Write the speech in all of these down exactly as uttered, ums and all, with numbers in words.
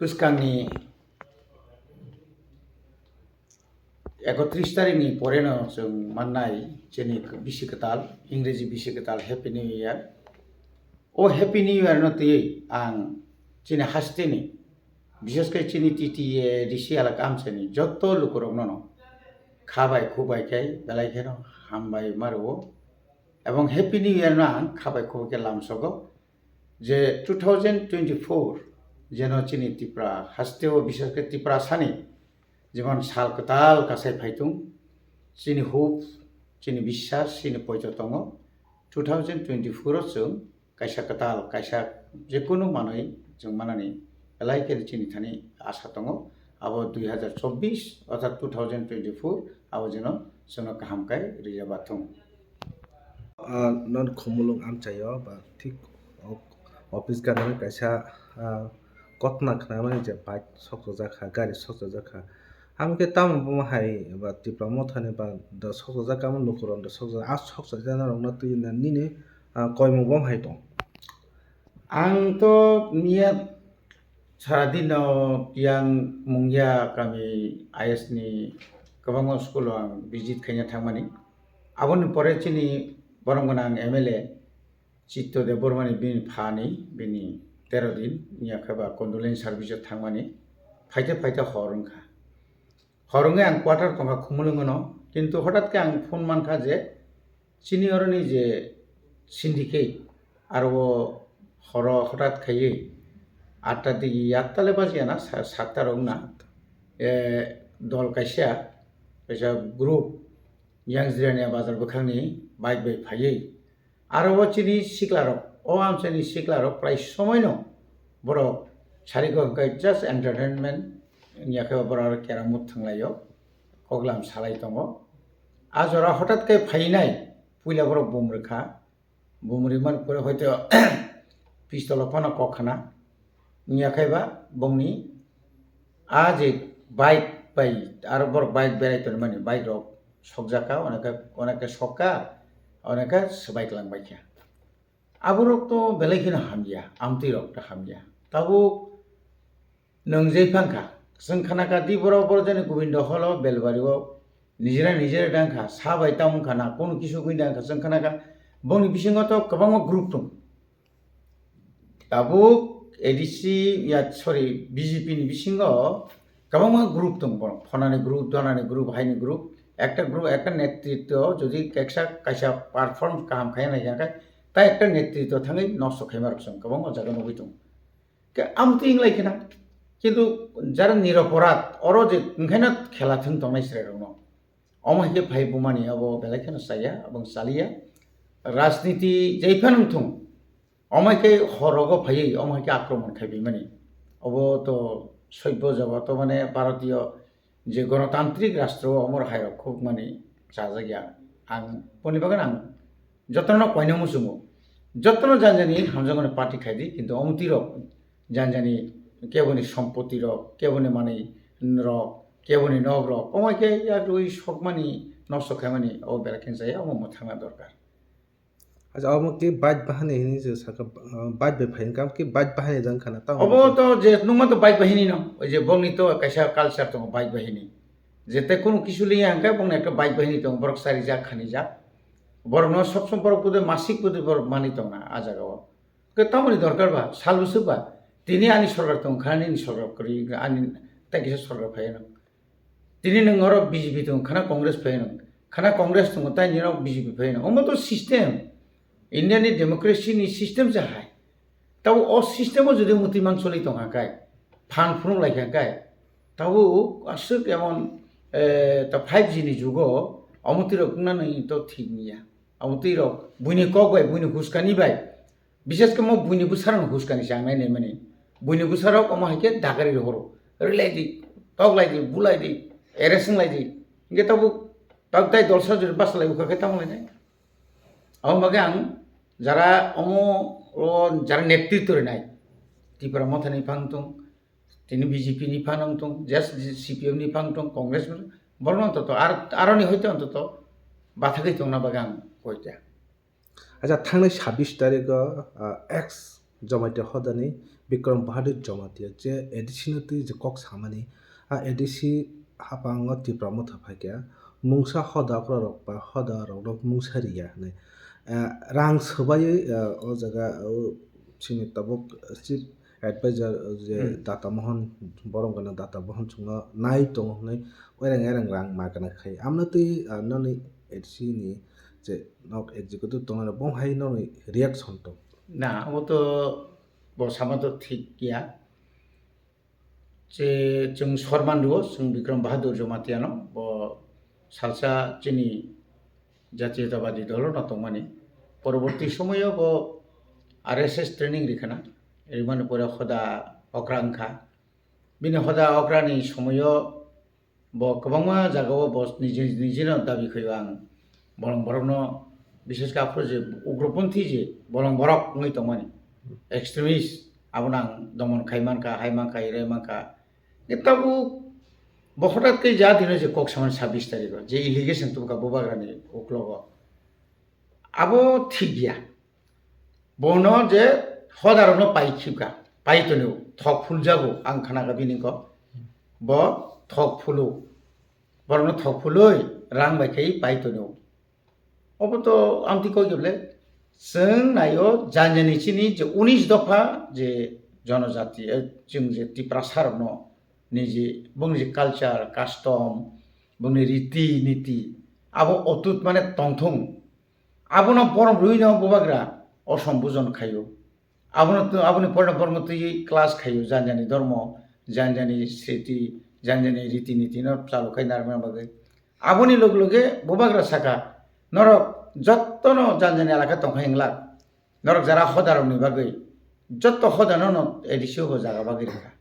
Bwskangni ekotris tarikni poreno chwng mannai chini bisi kwtal, Ingreji bisi kwtal Happy New Year. O Happy New Year no twiwi ang chini hasteni, bishesh khe chini T T A D C elaka amchaini joto lukurokno no kha bai khuk bai khe belai kheno hambai ma rwo. Ebong Happy New Year no ang kha bai khuk bai khe lamsogo je two thousand twenty-four jeno chini Tripura hasteo, bishesh khe Tiprasani jemon sal kwtal kasai phaitung, chini hope, chini biswas, chini poito tongo. Two thousand twenty-four o chwng kaisa kwtal, kaisa jekunu manwi chwng manani belai khe chini thani asa tongo. Abo dui hazar chobbish orthat two thousand twenty-four abo jeno chwngno kaham khe rijaba thung. Ah, non khumulwng amchaio ba thik o-, office ganani kaisa, ah, kotna khnamani je bike sokchajak kha, gari sokchajak kha. Amo khe tamo bomo hai ba Tipra Mothani ba da sokchajak kha, amo lukurok da sokchajak, a sokchajak rokno twi na nini, ah, koimung bomo hai tong. Ang to miya sara dino yang mungya kami I S ni kwbangma school o ang visit khaina thangmani. Aboni pore chini borom gwnang M L A Chitto Debbarmani bini phani bini tero din ya khe ba condolence service o thangmani phaite phaite hor wngkha. Hor wngwi ang quarter tongkha Khumulwngono, kintu hotat khe ang phone mankha je chini oroni je syndicate aro o horo hotat khaiwi atta digi atta le bajiya na sa-, satta rok na, eh, dol kaisa, kaisa group Yang Jirania bazar bwkhakni bike bai phaiwi Aro o chini siklarok, o amchaini siklarok prai somoino borok sarigo hwnkhe just entertainment wngya khe borok aro keramut thwnglaio, koklam salai tongo. A jora hotat khe phainai, puila borok bumrwkha, bumrwi man pore hoito pistol o phano kok khna wngya khe ba bongni a je bike bai aro borok bike berai tonmani bike rok sokjakha, onekhe, onekhe sokha, onekhe swbai kwlangbaikha. Aborok to belai kheno hamya, amtwi rok ta hamya. Tabuk nwng jai phangkha, chwng khanakha di borok borok jani Gobindo holo Belbari o nijera nijera dangkha, sa bai tamung khana, kono kisu gwi dangkha, chwng khanakha bongni bisingo to kwbangma group tong. Tabuk A D C, ya, sorry, B J P ni bisingo kwbangma group tong, borok phonani group, donani group, haini group, ekta group, ekta netritwo jodi kaisa, kaisa perform kaham khaina naikha khe, ta ekta netritwo thangwi nosto khaima rok chwng kwbangma jaga nugwi tongo. Khe amtwi wnglai khena, kintu jara niroporad, oro je wngkhaino khela thwng tongnai chwrai rokno. Omo hai khe phai bumani abo belai kheno chaya, abong chaliya. Rajniti jai phano wngthung, omo hai khe hor rogo phaiwi, omo hai khe akromon khai bimani. Obo to soibyo jagat, to mane Bharatiyo je gonotantrik rastro o, omo hai rok khuk mani chajak ya. Ang boni bagwi ang jotono koina muchungo. Jotono janjani hamjakmani party khai di, kintu omo twi rok janjani keboni sompoti rok, keboni manwi rok, keboni nok rok, omo hai khe yak rwi sokmani, nosto khaimani o belai khe chaya, omo mwthangna dorkar. Acha, omo khe bike bahani hini je saka, ah, bike bai phai hini, kam khe bike bahani jang khana, tamo Obo to je nungma to bike bahini no, oi je bongni to kaisa culture tongo bike bahini. Je te kunu kisu liya hwnkhe bongni ekta bike bahini tongo, borok chari jak, khani jak. Borok no sob som borok bude masik bude borok mani tongna a jaga o. Khe tamoni dorkar ba, sal bwswk ba, tini ani sorkar tong kha, nini sorkar kwrwi, ani tai kisa sorkar phai nang. Tini nwng oro B J P tong khana Congress phai nang, khana Congress tongo tai nini B J P phai nang. Omo to system, India ni democracy ni system se hai. Tabo o system o jodi muti mang choli tong kha kai, phan phunuk lai kha kai, tabo aswk emon, eh, ta five G ni jugo omo twi rok wngna nai to thik niya. Omo twi rok buini kok bai, buini huskani bai, Bishesh khe mo buini bwsarokno huskani se ang nai naimani. Buini bwsarok omo hai khe dagari rohoro. Rilai di, toklai di, bulai di, arrest wng lai di. Hingkhe tabuk, tabuk tai dolsa jori bachalai ukha khe tamo lainai. Abo bagwi ang jara omo o jara netritw rinai, Tipra Mothani phang tong, tini B J P ni phano wng tong, just C P M ni phano wng tong, Congress ni, borokno to, to ar, aroni hoito ontoto bathagwi tongna bagwi ang koi kha. Acha, thangnai sabbish tarikh o, ah, ex Jamatia hodani Bikram Bahadur Jamatia je A D C no twi je kok samani, a A D C haphango Tipra Motha phaikha, mungsa hoda okra rok ba hoda rok no mungsa riya hinwi, ah, rang swbaiwi, ah, o jaga o chini tabuk chief advisor je Hmm. Data Mohan, borom gana Data Mohan chwngno nai tongo hinwi oirang erang rang ma gana khai. Amno twi, ah, noni A D C ni je nok executive tongnai rok bo hai noni reaction tong? Na, abo to bo sama to thik ya. Je chwng sorman rwo, chwng Bikram Bahadur Jamatia no, bo salsa chini Jatiyotabadi dolo no tongmani. Poroborti somoyo bo R S S training rikhana, rimani pore hoda okra wngkha. Bini hoda okrani somoyo bo kwbangma jagao bo niji, nijino dabi khaio ang bolong borokno, bishesh khe aphuru je ugroponthi je bolong borok wngwi tongmani, extremist, abono ang domon khai mankha, hai mankha, irai mankha. Tabuk bo hothat khe ja dino je kok samani sabbish tarikho je allegation tubukha bubagrani uklogo, abo thik ya. Bono je hodarokno pai khibka, pai tonio, thok phuljago, ang khnakha bini kok. Bo thok phulu, borokno thok phului rang bai khai pai tonio. Obo to amtwi kok ya bole, chwng naio janjani chini je unis dopha je jonojati, eh, chwng je Tiprasa rokno niji bongni je culture, custom, bongni riti niti, abo otut mane tongthung. Abono borom rwino bubagra osom bujon khaio. Abono tw-, aboni porno bormo twi class khaio, janjani dormo, janjani sriti, janjani riti niti no chalo khai narwkna bagwi. Aboni loge loge bubagra saka, norok jottono janjani elaka tongkhai wnglak. Norok jara hodarokni bagwi jotto hodano no A D C o bo jaga bagwi rwkha.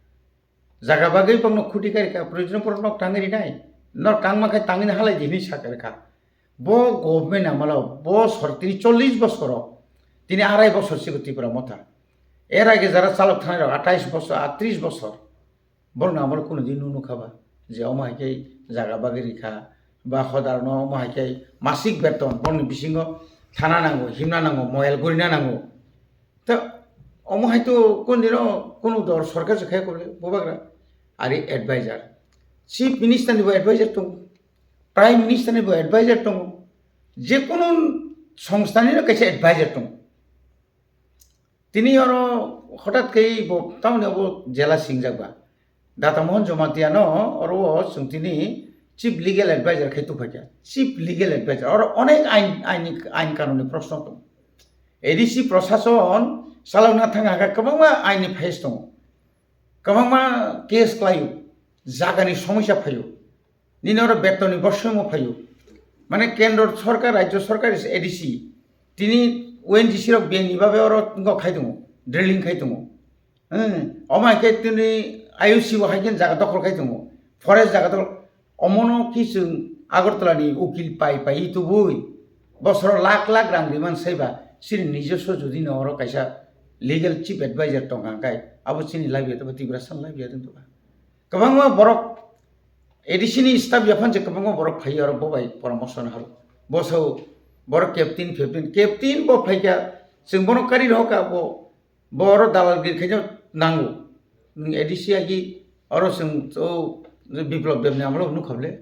Jaga bagwi bokno khuti kari kha, proyojon poro nok tangwi rinai. Nok tangma khe tangwini halai di hinwi sa kha. Bo government amalo, bo sor-, tini chollish bosoro, tini arai bosor sigo Tipra Motha. Er age jara chalok thanai rok atais bosor, atris bosor. Borokni amalo kuno din nukha ba je omo hai khe jaga bagwi rikha, ba hodarno omo hai khe masik beton, borokni bisingo thana nango, himna nango, moyal gurina nango. Ta omo hai to kun dino kunu dor sorkar se khai kore bubagra. Ari advisor, chief minister ni bo advisor tongo, prime minister ni bo advisor tongo, je kunu songstha ni no kaisa advisor tongo. Tini oro hothat khe bo tamoni obo jela singjak ba. Data Mohan Jamatia no oro o chwng tini chief legal advisor khai tubuphaikha. Chief legal advisor, oro onek ain, ain, ain kanuni proshno tongo. A D C prosason chalokna thang kha kwbangma ain ni phais tongo. Kwbangma case khlaio, jagani somosya phaio. Nini oro betonni bosoimo phaio. Mane kendro sorkar, rajyo sorkar is A D C. Tini O N G C rok beng ni babe oro wngkok khai tongo, drilling khai tongo. Hmm, omo hai khe tini I O C bo hai khe jaga dokhol khai tongo, forest jaga dokhol. Omono ki chwng Agartala ni ukil pai pai tubui bosoro lakh lakh rang riman saiba, chini nijoswo jodi no oro kaisa legal chief advisor tongkha hwnkhe abo chini labiya tongkha, Tiprasa ni labiya tongkha. Kwbangma borok A D C ni staff yaphang je kwbangma borok phaiwi oro bo bai poramorso no haro. Boso borok captain, fifteen, captain bo phaikha, chwng bono kari rohorkha bo, bo oro dalal giri khaino nango. Nwng A D C agi oro chwng o Biplop Deb ni amolo nukha bole.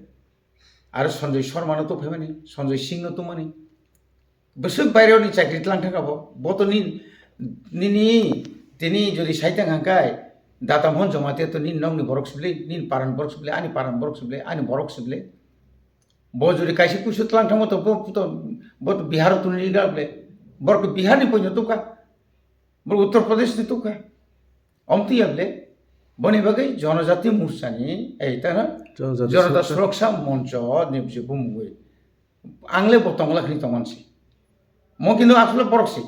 Aro Sanjoy Sharma no tongphaimani, Sanjoy Singh no tongmani. Bwswk baireo ni chakri tlang thangkha bo. Bo to ni, nini, tini jodi saitang hangkai, Data Mohan Jamatia to nini nokni borok sibli, nini paran borok sibli, ani paran borok sibli, ani borok sibli. Bo jodi kaisa kuisu tlang thangma to bo, to, bo to Bihar o tuni gal ble. Borok to Bihar ni poino tukha. Borok Uttar Pradesh ni tukha. Omtwi ya ble. Boni bagwi Jonojati Morcha ni, ei, ta na? Jonojati Jonata Suraksa. Suraksa Moncho ni bisi bumungwi. Ang le bo tongla khni tongman si. Mo kintu asole borok si.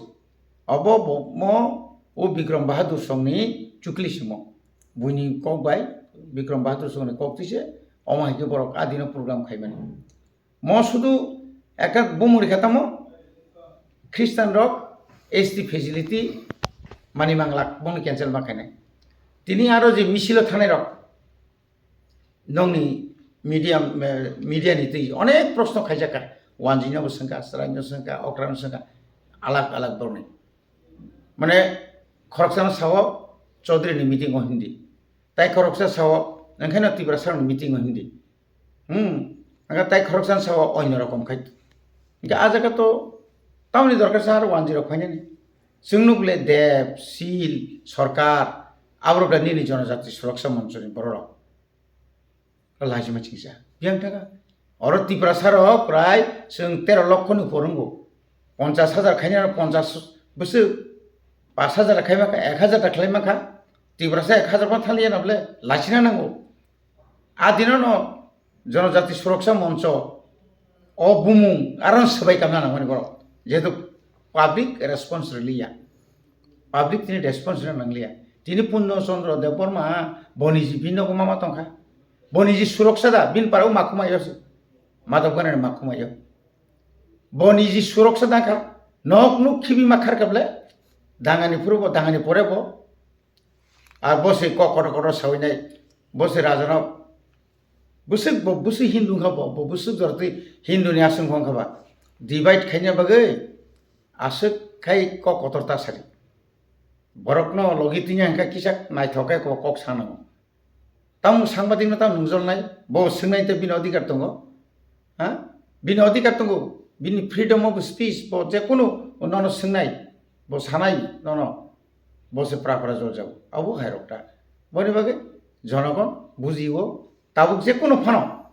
Obo bo, mo o Bikram Bahadur song ni chukli si mo. Buini kok bai, Bikram Bahadur song ni kok twi se, omo hai khe borok a dino program khaimani. Mo sudu ekak bumung rikha tamo, Christian rok S T facility mani manglak, bongni cancel ma khainai. Tini aro je misil o thanai rok, nongni media, eh, media ni twi onek proshno khaijak kha, wanjwi no bo swngkha, chwrai no swngkha, okra no swngkha, alak alak borokni. Mane khoroksano sao, Chaudhary ni meeting o hindi. Tai khoroksa sao, enkheno Tiprasa ni meeting o hindi. Hmm, aga tai khoroksa sao oino rokom khai. Ga ajaga to tamni dorkar sa aro one zero khainani. Chwng nuk le Deb, Sil, Sorkar, aborok da nini Jonojati Suraksa Moncho ni bororok. Laisima chingsa. Biyang thaka. Oro Tiprasa rok prai chwng tero lokho ni porungo. Ponchas hajar khaina ponchas bwswk, pas hajar khai maka, ek hajar ta khlai maka. Tiprasa ek hajar phan thaliya na bole laisina nango. A dino no Jonojati Suraksa Moncho o bumung aron swbai kamna nangmani borok. Jehetu public response riliya. Public tini response rina nangliya. Tini Punno Chandra Debbarma boni ji bini nogo mama tongkha. Boni ji suraksa da, bin parao makhumai yo se. Madhab Ganani makhumai yo. Boni ji suraksa dangkha. Nok nuk khibi ma kharkha ble. Dangani phuru bo, dangani pore bo. Ar bo se kok kotor kotor sawi nai. Bo se rajanok. Bwswk bo, bwswk Hindu wngkha bo, bo bwswk jorti Hindu ni aswk wngkha ba. Divide khaina bagwi aswk khai kok kotor ta sadi. Borokno logi tini hwnka kisa naithok khe kok, kok sanango. Tamo sangbadik no tamo nungjol nai, bo swngnai te bini odhikar tongo. Ha? Bini odhikar tongo, bini freedom of speech, bo je kunu nono swngnai, bo sanai nono, bo se pra pra jol jago. Abo hai rok ta. Boni bagwi jonogon bujiwo, tabuk je kunu phano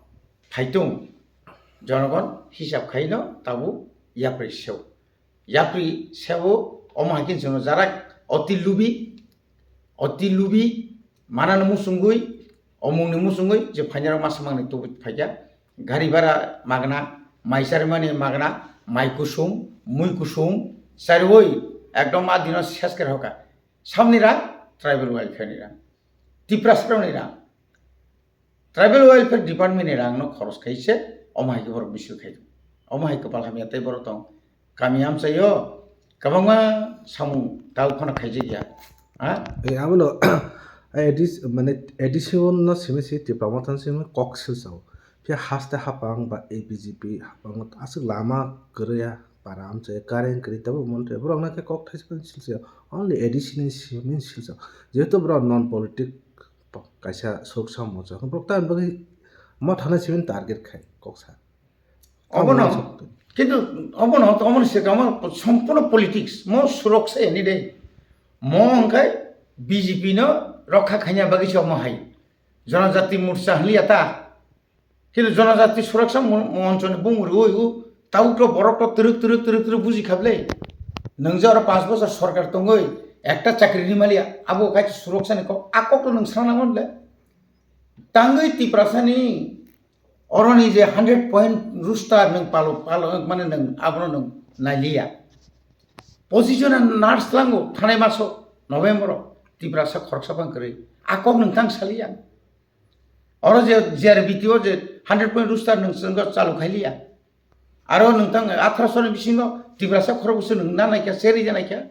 phaitung jonogon hisab khaino tabuk yapri seo. Yapri seo omo hai khe jono jarak oti lubi, oti lubi, manani muchungwi, omungni muchungwi je phainai rok masa mangni tubui phaikha. Gari bhara magna, mai charimani magna, mai kusum, mui kusum, chariwi ekdom a dino ses khe hoka. Samni rang tribal welfare ni rang, Tiprasa rokni rang. Tribal Welfare Department ni rang no khoros khai se omo hai khe borok misil khai. Omo hai kwpal hamya tei borok tong. Kami amchaio kwbangma samung tao phano khaijak ya. Ha? E, abono A D C, mane A D C no simi si Tipra Motha simi kok silsao. Phiya haste hapang ba A B G P hapang aswk lama kwrwi ya para amchai current kwrwi tabo monthai borok nakhe kok thaisa silsao. Only A D C ni simi silsao. Jehetu borok non politic kaisa sok sam mocha borok ta bagwi ma thana simi target khai kok sa. Obono, kintu obono, obono se kamo sompurno politics, mo surok se ni de. Mo hwnkhai B J P no rokha khaina bagwi se omo hai. Janajati Morcha hwnliya ta. Kintu Janajati Suraksa Mon-, Moncho ni bumung rwi u, tabuk to borok to twrwk, twrwk, twrwk, twrwk buji kha bwle. Nwng je oro panch bochor sorkar tongwi ekta chakri ni maliya, abo kaisa suroksa ni kok, a kok to nwng sana nango bwle. Tangwi Tiprasa ni oroni je hundred point rooster nwng palo, palo, mane nwng abono nwng nailiya. Position and nurse lango thanai maso November o Tiprasa khoroksa phang kwrwi. A kok nwng tang saliya. Oro je G R B T o je hundred point rooster nwng chwngno chalu khailiya. Aro nwng tang atharo ni bisingo Tiprasa khorok bwswk nwng na naikha, seri je naikha.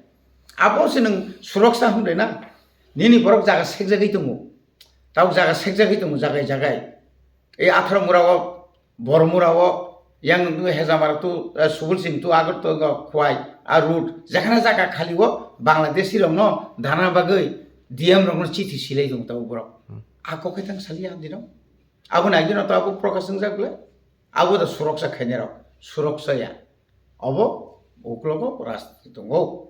Abo se nwng suroksa hwnde na. Nini borok jaga sekjagwi tongo. Tabuk jaga sekjagwi tongo, jagai jagai. Ei atharo mura o, Bormura o, yang tu Hejamara tu, eh, Subul Singh tu, Agar tu, Khwai, a road, jekhane jaga khali o, Bangladeshi rokno dana bagwi D M rokno chithi silai tongo tabuk borok. Hmm. A kok khe tang saliya dino. Abo nai dino tabuk Prakash wngjak bwle. Abo da suroksa khainai rok, suroksa ya. Abo uklogo rajniti tongo.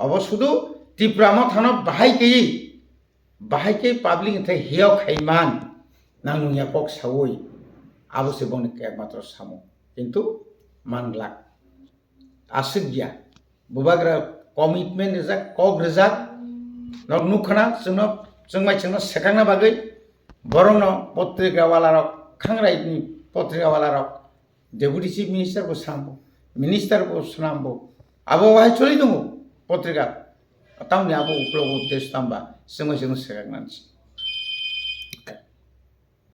Obo sudu Tipra Mothano bahai kaiwi, bahai khe public ni thai hiyok hai man, nang nungya kok sawi, abo se boni ekmatro samung. Kintu manglak, aswk ya, bubagra commitment rijak, kok rijak, nok nukhana, chwngno, chwngmai chwngno swkangna bagwi, borokno potrika wala rok, khangrai ni potrika wala rok, Deputy Chief Minister bo swnambo, Minister bo swnambo. Abo wahai choli tongo potrika. Tamni abo uklogo desh tamba, chwngno chwngno swkaknani.